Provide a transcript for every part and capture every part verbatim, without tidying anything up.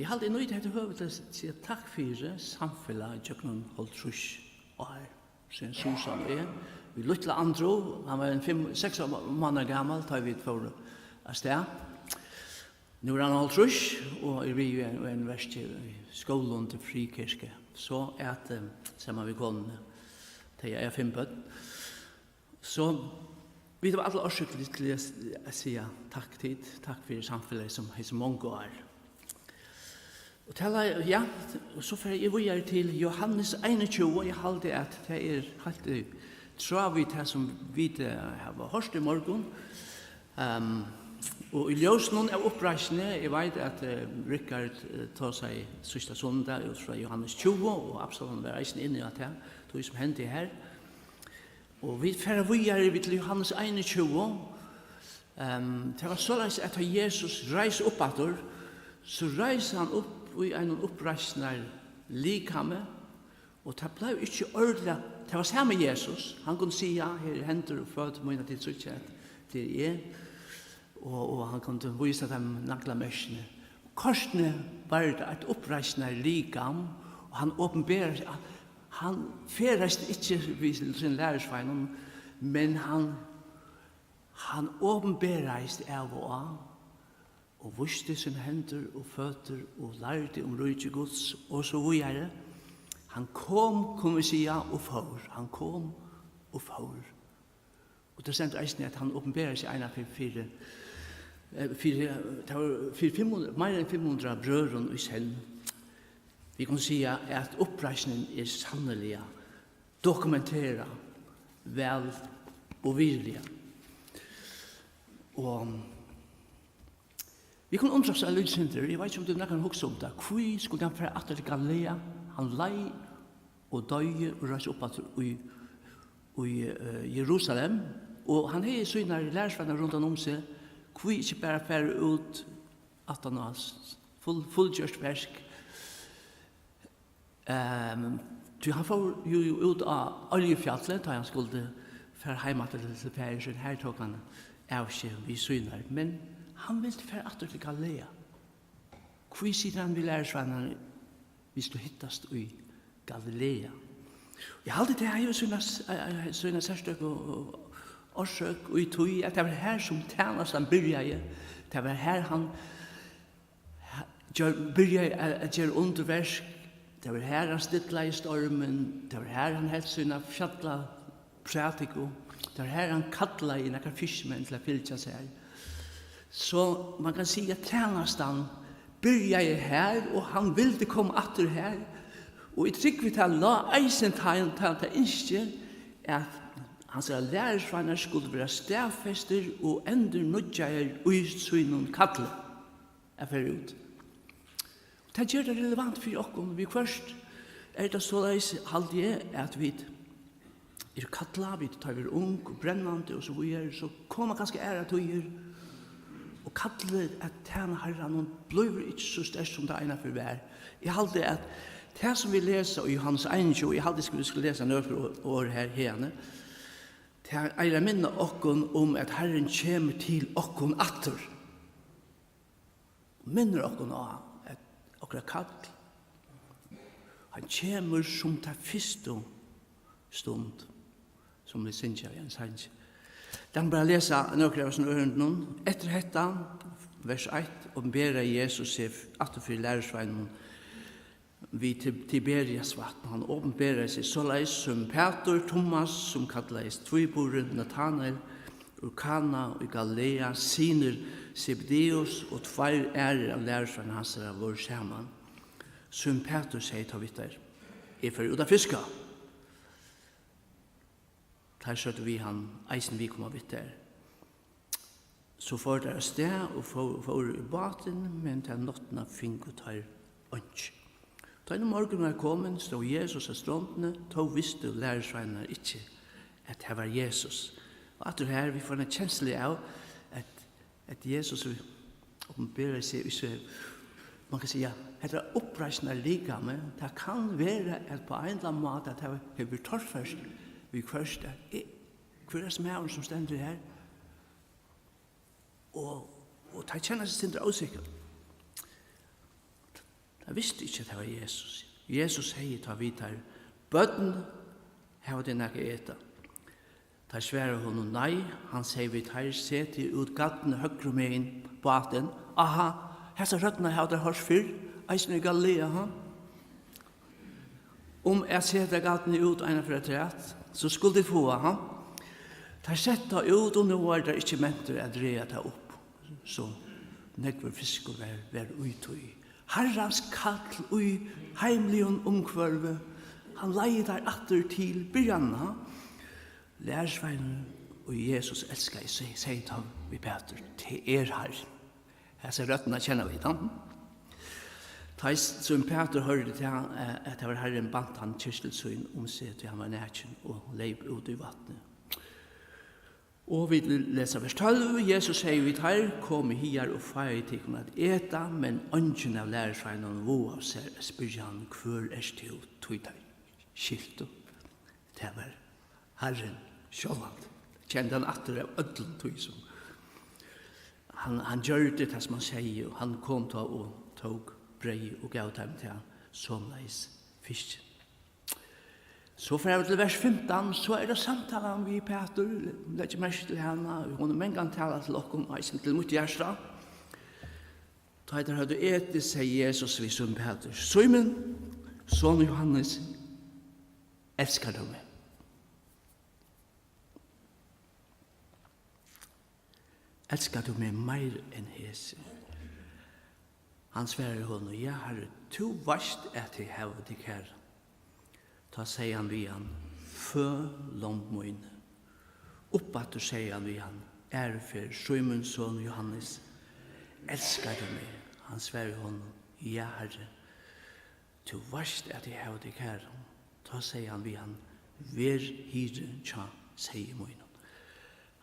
Eg haldi, eg nýti hetta høvið til at siga takk fyri samfelagið gjøgnum hálvtrýss ár, síðan Susan og eg, við lítla Andrew, hann var ein fimm, seks mánaða gamal, tá vit fóru avstað. Nú er hann hálvtrýss og er við í ein, ein verki í skúlanum til Fríkirke. So at, eh, saman við konuni, tey eiga fimm børn. So vit hava alla orsøk til, til at, at siga takk til, takk fyri samfelagið sum hesi mongu ár. Og tala, ja, og so fari eg víðari til Jóhannes einogtjúgu, eg haldi, at tað er heilt í tráð við tað, sum vit, eh, hava hoyrt í morgun. Ehm, og í ljósinum av uppreisnini, eg veit, at, eh, Richard, eh, tosaði síðsta sunnudag út frá Jóhannes tjúgu, og Absalon var eisini inni á tað, tí sum hendi her. Og vit fara víðari við til Jóhannes einogtjúgu. Ehm, tað var soleiðis, at tá Jesus reis upp aftur, so reis hann upp í einum uppreisnar likami, og tað bleiv ikki ordiliga, tað var sami Jesus, hann kundi siga, "Her er hendur og føtur mínar, tit síggja, at tað er eg." Og, og hann kundi vísa teimum naglamerkini. Kortini var tað eitt uppreisnar likam, og hann opinberar, hann ferðaðist ikki við sínum lærisveinum, men hann, hann opinberaðist av og á, og vísti sínar hendur og føtur og lærdi um ríki Guds og so víðari. Hann kom, kunnu vit siga, og fór. Hann kom og fór. Og tað stendur eisini, at hann opinberar seg eina ferð fyri, eh, fyri, eh, tað var fyri fimm hundrað, meira enn fimm hundrað brøðrum í senn. Vit kunnu siga, at uppreisnin er sanniliga dokumenterað væl og virðiliga. Og vit kunnu undrast eitt lítið sindur, eg veit ikki, um tú nakran hugsa um tað, hví skuldi hann fara aftur til Galilea? Hann leið og doyði og reis upp aftur í, í, eh, Jerusalem, og hann hevði sínar lærisveinar rundan um seg, hví ikki bara fara út aftan á s-, full-, fullgjørt verk? Ehm, tí hann fór jú, jú út á Oljufjallið, tá hann skuldi fara heim aftur til, til faðir sín. Har tók hann avskeð við sínar, men hann vildi fara aftur til Galilea. Hví sigur hann við lærisveinarnar, "Vit skulu hittast í Galilea"? Eg haldi, tað hevur sína s-, eh, eh, sína serstøku, eh, orsøk í tí, at tað var har, sum tænastan byrjaði. Tað var har, hann gjør, byrjaði at, at gera undurverk. Tað var har, hann stillaði stormin. Tað var har, hann helt sína fjallaprædiku. Tað var har, hann kallaði nakrar fiskimenn til at fylgja sær. So man kann siga, at tænastan byrjaði har, og hann vildi koma aftur har. Og eg trúgvi, tað lá eisini tá, tá, tað ynski, at hansara lærisveinar skuldu vera staðfestir og endurnýggjaðir í sínum kalli at fara út. Tað ger tað relevant fyri okkum. Viðhvørt er tað soleiðis, haldi eg, at vit eru kallað, vit, tá vit eru ung og brennandi og so víðari, so koma kanska aðrar tíðir, og kallið at tæna Harranum blívur ikki so sterkt, sum tað einaferð var. Eg haldi, at tað, sum vit lesa í Jóhannes einogtjúgu, eg haldi, vit skulu lesa nøkur orð her, haðani, tað eigur at minna okkum um, at Harrin kemur til okkum aftur. Minnir okkum á, at okkara kall, hann kemur sum ta fyrstu stund, sum vit syngja í ein sangi. Lat meg bara lesa nøkur av hesum ørindunum. Eftir hetta, vers eitt, opinberaði Jesus seg aftur fyri lærisveinunum við Ti-, Tiberias vatn. Hann opinberaði seg soleiðis: Símun Pætur, Tummas, sum kallaðist Tvíburin, Natanael úr Kana í Galilea, synir Sebedeus, og tveir aðrir av lærisveinum hansara vóru saman. Símun Pætur segði tá við teir: Eg fari út at fiska. Teir søgdu við hann: Eisini vit koma við tær. So fóru teir avstað og fó-, fóru í bátin, men ta náttina fingu teir einki. Tá ið morgunurin var komin, stóð Jesus á strondini, tó vistu lærisveinarnir ikki, at tað var Jesus. Og aftur her, vit fáa eina kenslu av, at, at Jesus opinberar seg í so, man kann siga, hetta uppreisnarlikami, tað kann vera, at á ein ella annan máta, at tað hevur verið torført viðhvørt, at eg, hvør er hesin maðurin, sum stendur her? Og, og teir kenna seg eitt sindur ósikrar. Teir vistu ikki, at tað var Jesus. Jesus segði tá við teir: Børn, hava tit nakað at eta? Teir svaraðu honum: Nei. Hann segði við teir: Setið út garnið høgru megin bátin. Aha, hasa røddina hava teir hoyrt fyrr, eisini í Galilea, ha? Um at seta garnið út eina ferð afturat, so skuldu tit fáa, ha? Teir settu tað út, og nú vóru teir ikki mentir at draga tað upp, so nógvur fiskur var, var í tí. Harrans kall í heimligum umhvørvi, hann leiðir teir aftur til byrjanina. Lærisveinurin, ið Jesus elskaði, seg-, segði tá við Pætur: Tað er Harrin. Hasa røddina kenna vit, ha? Tá ið sum Pætur hoyrdi tað, eh, at tað var Harrin, bant hann kyrtil sín um seg, tí hann var nakin, og leyp út í vatnið. Og vit lesa vers tólv: Jesus segði við teir: Komið higar og fáið tykkum at eta. Men eingin av lærisveinunum vágaði sær at spyrja hann: Hvør ert tú? Tí teir skiltu, tað var Harrin sjálvandi. Kendi hann aftur av øllum tí, sum hann, hann gjørdi tað, sum hann segði, og hann kom tá og tók breyð og gav teimum tað, somuleiðis fiskin. So fara vit til vers fimtan, so er tað samtalan við Pætur, legg merki til hana, hon er mangan talað til okkum, eisini til mítt hjarta. Tá ið teir høvdu etið, segði Jesus við Símun Pætur: Símun, son Jóhannes, elskar tú meg? Elskar tú meg meir enn hesi? Hann svaraði honum: Ja, Harri, tú veitst, at eg havi teg kæran. Tá segði hann við hann: Fø lomb míni. Uppaftur segði hann við hann aðru ferð: Símun, son Jóhannes, elskar tú meg? Hann svaraði honum: Ja, Harri, tú veitst, at eg havi teg kæran. Tá segði hann við hann: Ver hirði hjá seyði mínum.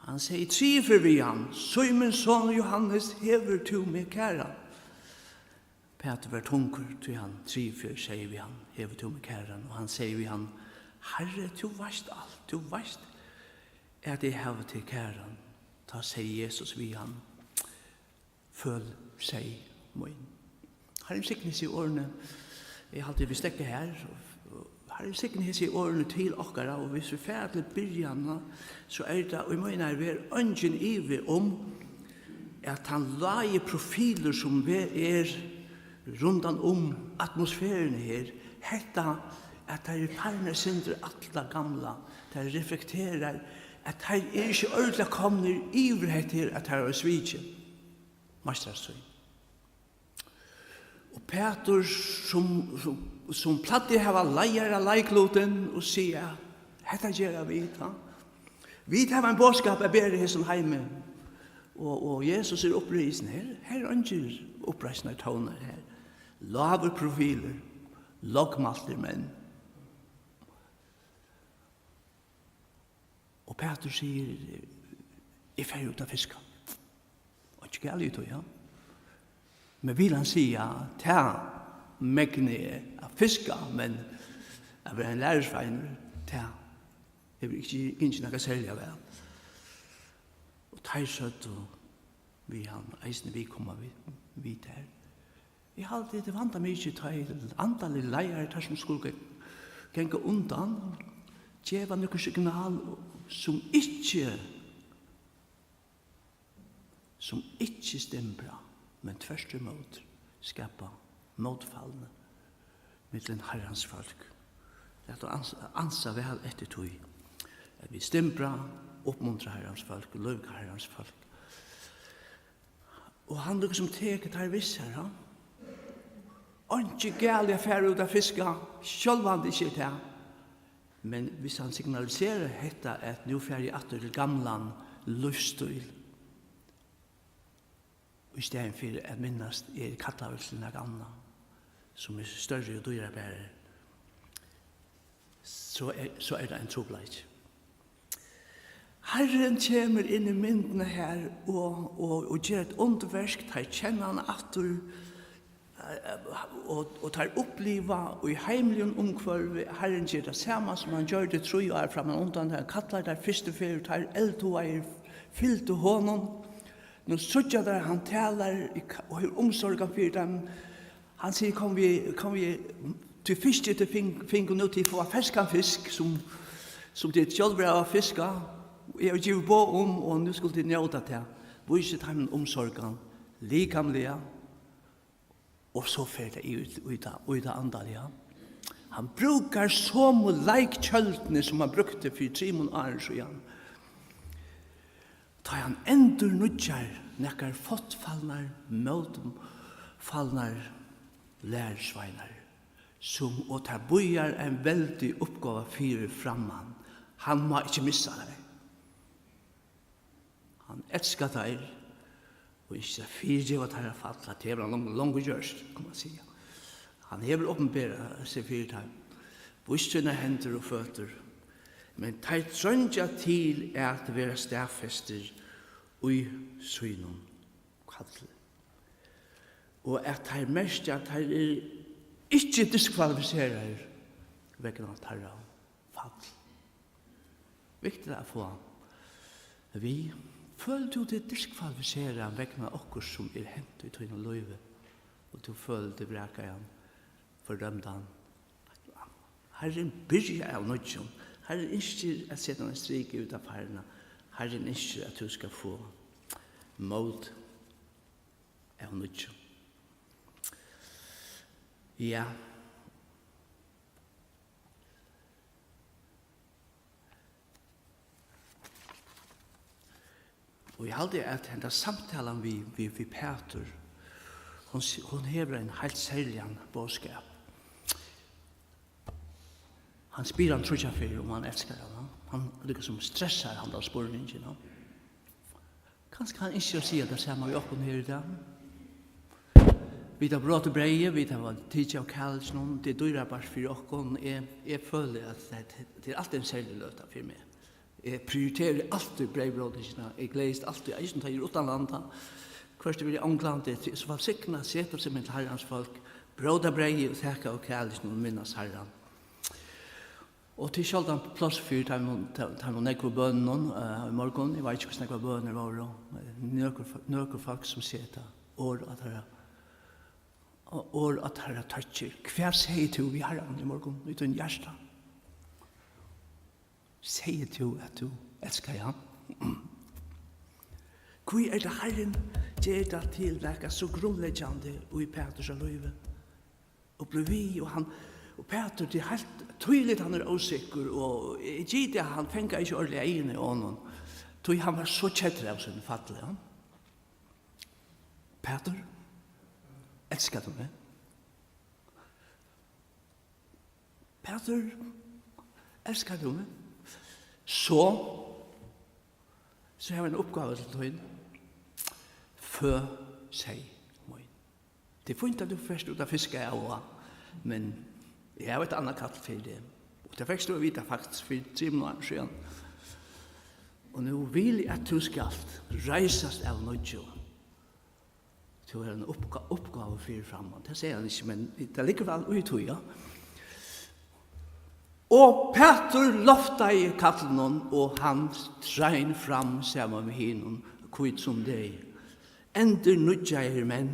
Hann segði triðju ferð við hann: Símun, son Jóhannes, hevur tú meg kæran? Pætur var tungur, tí hann triðju ferð segði við hann: Hevur tú meg kæran? Og hann segði við hann: Harri, tú veitst alt, tú veitst, at eg havi teg kæran. Tá segði Jesus við hann: Føl seyð mín. Harrin signi hesi orðini. Eg haldi, vit steðga her. Harrin signi hesi orðini til okkara, og hvis vit fara til byrjanina, so er tað, í mínari verð, eingin ivi um, at tann lági profilur, sum ve-, er rundan um atmosferuna her, hetta, at tað er farnir sindur alt tað gamla, tað reflekterar, at teir eru ikki ordiliga komnir yvir hetta her, at teir hava svikið meistara sín. Og Pætur, sum, sum, sum plagdi at hava leiðara leiklutin og siga: Hetta gera vit, ha? Vit hava ein boðskap at bera í hesum heimi. Og, og Jesus er upprisin her. Her er eingir uppreisnartónar her. Lágur profilur, lágmæltir menn. Og Pætur sigur: Eg fari út at fiska. Og ikki galið í tí, ja. Men vil hann siga, tað megni eg at fiska, men at vera ein lærisveinur, tað hevur ikki gingið nakað serliga væl. Og teir søgdu við hann, eisini: Vit koma við, við tær. Eg haldi, tað er vandamikið, tá ið andaligir leiðarar, teir sum skulu ge-, ganga undan, geva nøkur signal, sum ikki, sum ikki stimbra, men tvørturímóti skapa mótfalni millum Harrans fólk. Lat okkum ans-, ansa væl eftir tí, at vit stimbra, uppmuntra Harrans fólk, lívga Harrans fólk. Og hann líkasum tekur teir við sær, ha? Einki galið at fara út at fiska, sjálvandi ikki er tað. Men hvis hann signaliserar hetta, at nú fari eg aftur til gamlan lívsstíl, í staðin fyri at minnast, eg eri kallaður til nakað annað, sum er størri og dýrabarari, so er, so er tað ein trupulleiki. Harrin kemur inn í myndina her og, og, og ger eitt undurverk. Teir kenna hann aftur, eh, og, og teir uppliva í heimligum umhvørvi, Harrin ger tað sama, sum hann gjørdi trý ár frammanundan, tá hann kallar teir fyrstu ferð, teir eldhugaðir fylgdu honum. Nú síggja teir, hann talar í ka-, og hevur umsorgan fyri teimum. Hann sigur: "Kom við, kom við, tí fiskið, tit fing-, fingu nú, tit fáa ferskan fisk, sum, sum tit sjálvir hava fiskað, og eg havi givið boð um, og nú skulu tit njóta tað." Vísir teimum umsorgan, likamliga, og so fer tað í, í tað, í tað andaliga. Hann brúkar somu leiktjøldini, sum hann brúkti fyri trimum árum síðan. Tá hann endurnýggjar nakrar fáttfalnar, mótfalnar lærisveinar, sum, og tað bíðar ein veldig uppgáva fyri framman, hann má ikki missa tær. Hann elskar teir og ynskir at fyrigeva teirra fall, at tað hevur hann long-, longu gjørt, kann man siga. Hann hevur opinberað seg fyri teimum, víst sínar hendur og føtur, men teir treingja til at vera staðfestir í sínum kalli, og at teir merkja, at teir eru ikki diskvalifiseraðir vegna teirra fall. Viktigt at fáa við. Følir tú teg diskvalifiseraðan vegna okkurt, sum er hent í tínum lívi, og tú følir teg vrakaðan, fordømdan? Harrin byrjar av nýggjum. Harrin ynskir at seta ein strik yvir tað farna. Harrin ynskir, at tú skal fáa mót av nýggjum. Ja. Og eg haldi, at henda samtalan við, við, við Pætur, hon s-, hon hevur ein heilt serligan boðskap. Hann spyr hann tríggjar ferðir, um hann elskar hann. Hann líkasum stressar handan spurningin, ja. Kanska hann ynskir at siga tað sama við okkum her í dag. Vit hava brotið breyðið, vit hava tikið av kalikinum, tað er dýrabært fyri okkum. Eg, eg føli, at tað, tað er altíð ein serlig løta fyri meg. Eg prioriteri altíð breyðbrótingina, eg gleðist altíð, eisini tá eg eri uttanlanda. Hvørt eg verið í Onglandi, tað er so vælsignað at seta seg millum Harrans fólk, bróta breyðið og taka av kalikinum og minnast Harran. Og tað er sjáldan pláss fyri teimum, te-, teimum nógvu bønunum, eh, í morgun. Eg veit ikki, hvussu nógvar bønir vóru. Nøkur fó-, nøkur fólk, sum seta orð á teirra, orð á teirra tøkkir. Hvat segði tú við Harran í morgun, í tín hjarta? Segði tú, at tú elskaði hann? Hví er tað, Harrin ger tað til nakað so grundleggjandi í Pæturs lívi? Og blív við, og hann, og Pætur, tað er heilt týðiligt, hann er ósikkur, og eg giti, at hann fangar ikki ordiliga eyguni á honum, tí hann var so keddur av sínum falli, ja. Pætur, elskar tú meg? Pætur, elskar tú meg? So, so havi eg eina uppgávu til tín. Fø seyð mín. Tað er fínt, at tú fert út at fiska av og á, men eg havi eitt annað kall fyri teg. Og tað fekst tú at vita, faktiskt, fyri trimum árum síðan. Og nú vil eg, at tú skalt reisast av nýggjum. Tú hevur eina uppgá-, uppgávu fyri framman. Tað segði hann ikki, men tað liggur væl í tí, ja. Og Pætur loftaði kallinum, og hann trein fram saman við hinum hvítusunnudag. Endurnýggjaðir menn,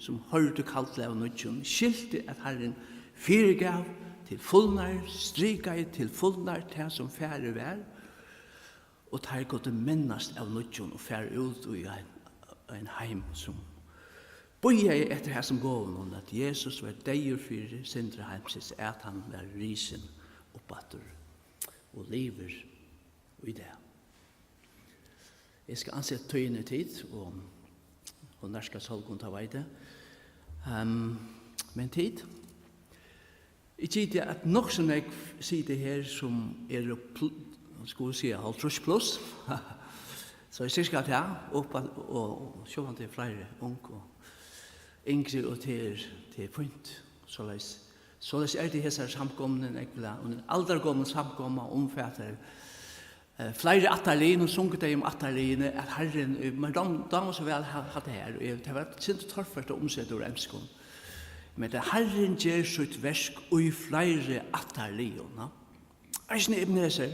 sum hoyrdu kallið av nýggjum, skiltu, at Harrin fyrigav til fulnar, strikaði til fulnar tað, sum farið var, og teir kundu mennast av nýggjum og fara út í ein, ein heim, sum bíðaði eftir hasum gávunum, at Jesus var deyður fyri syndir heimsins, at hann var risin upp aftur og livir í dag. Eg skal ansa eftir tíðini, tit, og, og nærkast hálvgum, tað veit eg. Ehm, men tit, eg giti, at nokk so nógv sita her, sum eru pl-, skulu vit siga, hálvtrýss pluss. So er cirka tað, og, og, og sjálvandi eru fleiri ung og yngri, og tað er, tað er fínt. Soleiðis, soleiðis er tað í hesari samkomuni, nógv, og ein aldargomul samkoma umfatar, eh, fleiri ættarlið, nú sungu tey um ættarliðini, at Harrin, eh, mær dám-, dámar so væl ha-, hatta her, og eg, tað var eitt sindur torført at umseta úr enskum. Men at Harrin ger sítt verk í fleiri ættarliðum, ja. Eisini Ebenezer,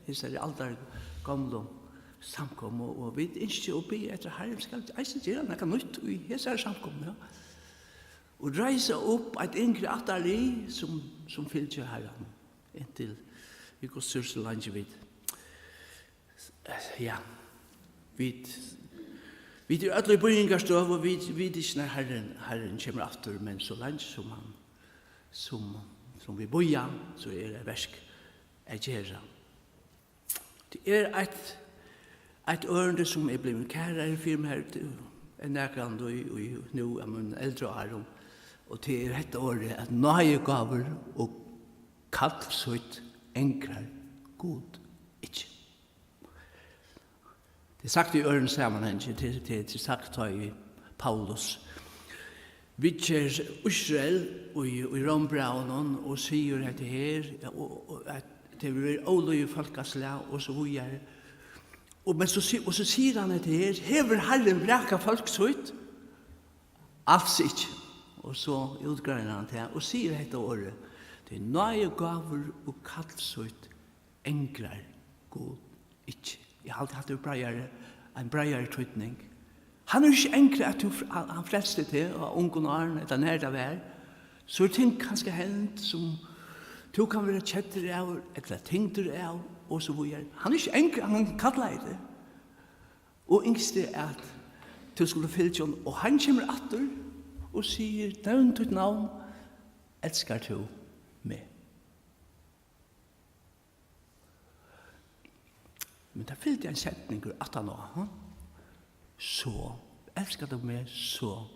hesari aldargomlu samkomu, og vit ynskja og biðja eftir, at Harrin skal eisini gera nakað nýtt í hesari samkomu, ja. Og reisa upp eitt yngri ættarlið, sum, sum fylgir Harranum, inntil vit, hvussu leingi vit, ja, vit, vit eru øll í býingarstøðu, og vit vita ikki, nær Harrin, Harrin kemur aftur, men so leingi sum hann, sum, sum vit bíða, so er eitt verk at gera. Tað er eitt, eitt ørindi, sum er blivið kærari fyri mær enn nakrantíð í, í, nú av mínum eldru árum, og tað er hetta orðið, at náðigávur og kall sítt angrar Gud ikki. Tað er sagt í øðrum samanhangi, tað, tað, tað er sagt tá í Paulus viðger Ísrael í, í Rómbrævinum og sigur hetta her, og, og at tað vil vera ólýðið fólkaslag og so víðari. Og, men so, si- og so sigur hann hetta her: "Hevur Harrin vrakað fólk sítt? Als ikki." Og so útgreinar hann tað og sigur hetta orðið: "Tí náðigávur og kall sítt angrar Gud ikki." Eg haldi, hatta er breiðari, ein breiðari týdning. Hann er ikki angri, at tú fr-, hann, hann frelsti teg á ungum árum, ella nær tað var. So eru ting kanska hend, sum tú kann vera keddur av, ella tyngdur av, og so víðari. Hann er ikki angri, hann kallaði teg og ynskti, at tú skuldi fylgja honum. Og hann kemur aftur og sigur: "Nevn títt navn, elskar tú meg?" Men tað fylgdi ein setningur aftaná, hm? "So, elskar tú meg, so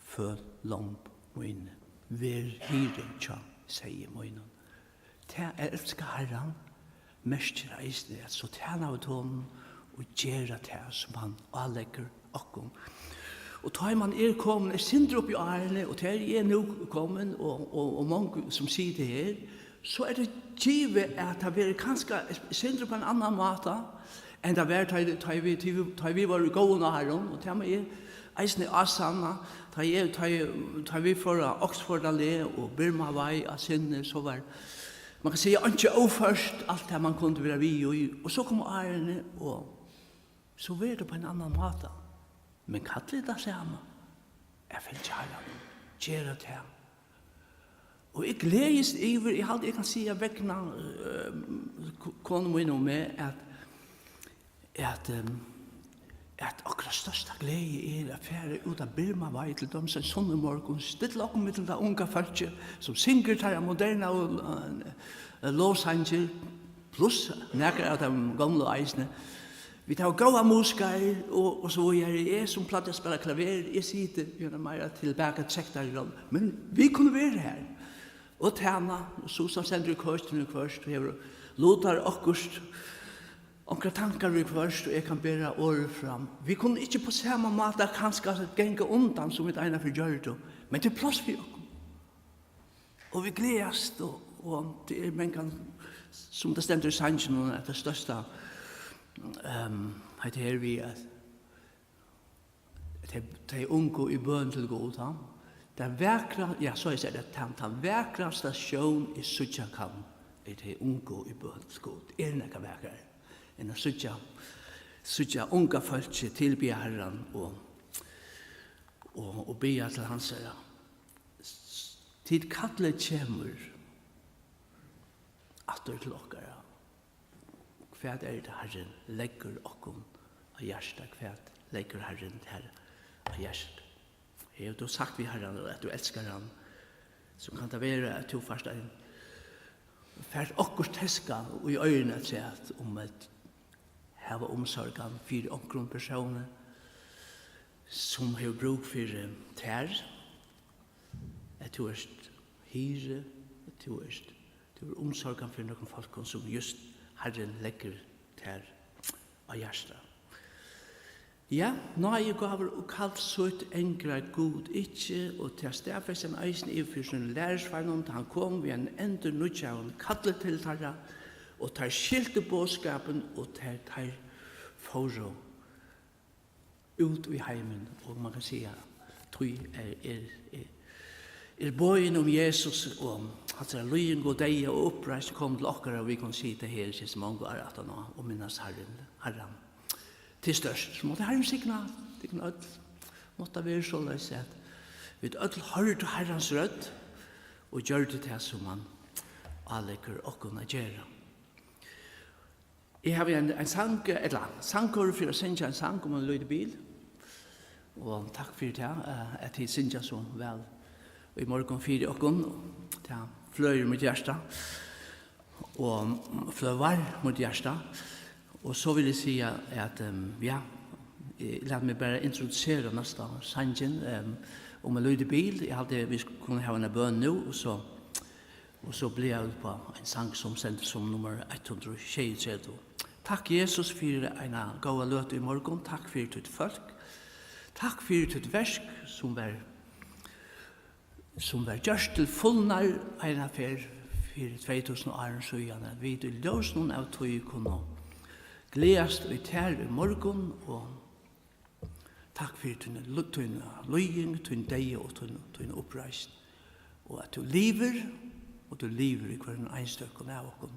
føl lomb míni, ver hirði hjá seyði mínum." Tað at elska Harran merkir eisini at so tæna vit honum og gera tað, sum hann áleggur okkum. Og tá ið mann er komin eitt sindur upp í árini, og tað eri eg nú komin, og, og, og mong sum sita her, so er tað givið, at tað verður kanska eitt sindur upp á ein annan máta, enn tað var, tá ið, tá ið vit, tá ið vit, tá ið vit vóru í góðum árum, og tað má eg eisini ásanna, tá eg, tá eg, tá vit fóru á Oxford Allé og Birma Way á sinni, so var, man kann siga, einki óført, alt tað man kundi vera við í, og so komu árini, og so verður tað á ein annan máta. Men kallið er tað sama. At fylgja Harranum, gera tað. Og eg gleðist yvir, eg haldi, eg kann siga vegna, eh, ko-, konu mína og meg, at, at, ehm, at okkara størsta gleði er at fara út á Birma Way, til dømis ein sunnumorgun, stilla okkum millum tað unga fólkið, sum syngur teirra modernaðu, eh, lovsangir, pluss nakrar av teimum gomlu eisini. Vit hava góðar musikarar og, og so víðari. Eg, sum plagdi at spæla klaver, eg siti, eg eri meira tilbakatrekt í rolluni. Men vit kunnu vera har og tæna. Og Susan stendur í køkinum viðhvørt og hevur lutar okkurt, onkrar tankar viðhvørt, og eg kann bera orðið fram. Vit kunnu ikki á sama máta kanska ganga undan, sum vit einaferð gjørdu, men tað er pláss fyri okkum. Og vit gleðast, og, og tað er, man kann, sum tað stendur í sanginum, at tað størsta, ehm, hetta her við, at tey, tey ungu í bøn til Gud, ha? Tað vakra, ja, so eg sigi tað, tann, tann vakrasta sjón eg síggja kann, er tey ungu í bøn til Gud. Er nakað vakrari enn at síggja, síggja unga fólki tilbiðja Harran og, og, og biðja til hansara? Tit, kallið kemur aftur til okkara. Hvat er tað, Harrin leggur okkum á hjarta? Hvat leggur Harrin tær á hjarta? Hevur tú sagt við Harran, at tú elskar hann, so kann tað vera, at tú fært ein, fært okkurt teskað í oyruni afturat um at hava umsorgan fyri onkrum persóni, sum hevur brúk fyri tær, at tú ert hirði, at tú ert, tú hevur umsorgan fyri nøkrum fólkum, sum júst Harrin leggur tær á hjarta. Ja, náðigávur og kall sítt angrar Gud ikki, og tað staðfesti hann eisini yvir fyri sínum lærisveinum, tá hann kom við einum endurnýggjaðum kalli til teirra, og teir skiltu boðskapin, og teir, teir fóru út í heimin, og man kann siga, tí er, er, er, er boðini um Jesus og hansara líðing og deyða og uppreisn komin til okkara, og vit kunnu sita her, sum mong ár aftaná, og minnast Harrin, Harran. Til størst, so mátti Harrin signa tykkum øll. Mátti vera soleiðis, at Vit øll hoyrdu Harrans rødd og gjørdu tað, sum hann áleggur okkum at gera. Eg havi ein, ein sang, ella sangkór fyri at syngja ein sang um ein lítið bil. Og takk fyri tað, eh, at tit syngja so væl í morgun fyri okkum. Tað fløðir mítt hjarta. Og fløðar mítt hjarta. Og so vil eg siga at, ehm, ja, eh, lat meg bara introdusera næsta sangin, ehm, um ein lítið bil. Eg haldi, vit skulu kunna hava eina bøn nú, og so, og so blíva vit upp á ein sang, sum stendur sum nummar eitt hundrað og sjeyogtretivu. Takk, Jesus, fyri eina góða løtu í morgun. Takk fyri títt fólk. Takk fyri títt verk, sum var sum var gjørt til fulnar eina ferð fyri tvey túsund árum síðan, at vit í ljósinum av tí kunnu gleðast í tær í morgun, og takk fyri tína, tína líðing, tín deyða og tín, tín uppreisn, og at tú livir, og tú livir í hvørjum einstøkum av okkum.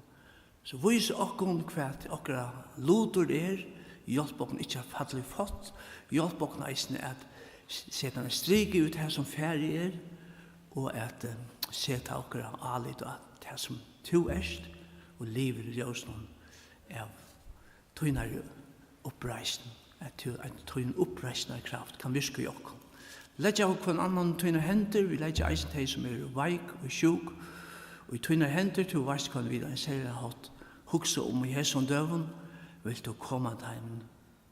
So vís okkum, hvat okkara lutur er. Hjálp okkum ikki at falla í fátt. Hjálp okkum eisini at s-, seta eina striku yvir tað, sum farið er, og at, eh, seta okkara álit á tað, sum tú ert, og livir í ljósinum av tínari uppreisn, at tú, at tín uppreisnarkraft kann virka í okkum. Leggja okkum hvønn annan í tínar hendur, vit leggja eisini tey, sum eru veik og sjúk, í tínar hendur. Tú veitst, hvønn vit á ein serligan hátt hugsa um í hesum døgum. Vilt tú koma teimum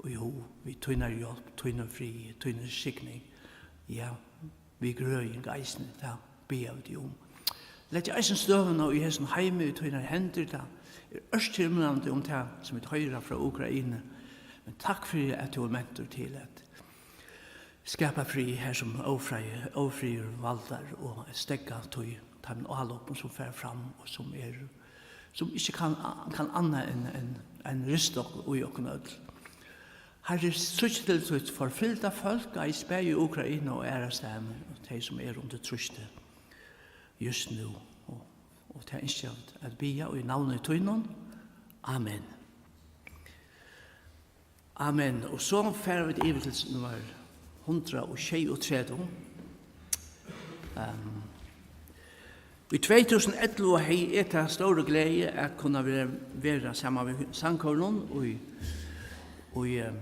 í hug við tínari hjálp, tínum friði, tínari signing? Ja, við grøðing eisini, tað biðja vit um. Leggja eisini støðuna í hesum heimi í tínar hendur. Tað er ørkymlandi um tað, sum vit hoyra frá Ukrainu. Men takk fyri, at tú er mentur til at skapa frið, har sum ófriður, ófriður valdar, og at steðga tí, teimum álopum, sum fara fram, og sum eru, sum ikki kann, kann annað enn, enn, enn rista okkum í okkum øll. Harri, síggj til títt forfylgda fólk, eisini bæði í Ukraina og aðrastaðni, og tey, sum eru undir trýsti júst nú, og, og tað ynskja vit at biðja í navni tínum. Amen. Amen. Og so fara vit yvir til nummar hundrað og sjeyogtretivu. Ehm, í tvey túsund og ellivu hevði eg ta stóru gleði at kunna vera, vera saman við sangkórinum í, í, ehm,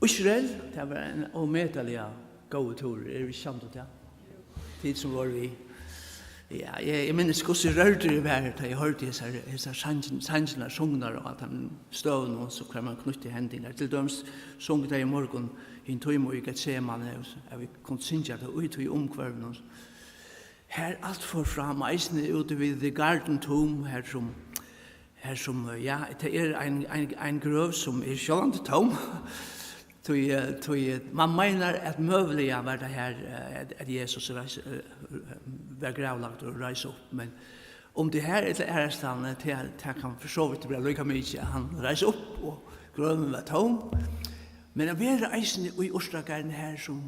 Ísrael. Tað var ein ómetaliga góður túrur. Eru vit ikki samd um tað? Tit sum vóru við. Ja, eg, eg minnist, hvussu rørdur eg var, tá eg hoyrdi hesar, hesar sangin-, sangirnar sungnar, og at hann støðuna, og so hvar man knýtti hendingar. Til dømis sungu tey í morgun hin tíma í Getsemane, at vit kundu syngja tað í tí umhvørvinum. Har alt fór fram, eisini úti við The Garden Tomb, har sum, har sum, ja, tað er ein, ein, ein grøv, sum er sjálvandi tóm. Tí, eh, tí, eh, man meinar, at møguliga var tað har, eh, at, at Jesus reis, eh, var gravlagdur og reis upp, men um tað er har ella aðrastaðni, tað, tað kann for so vidt vera líka mikið, at hann reis upp og grøvin var tóm. Men at vera eisini í urtagarðinum, har sum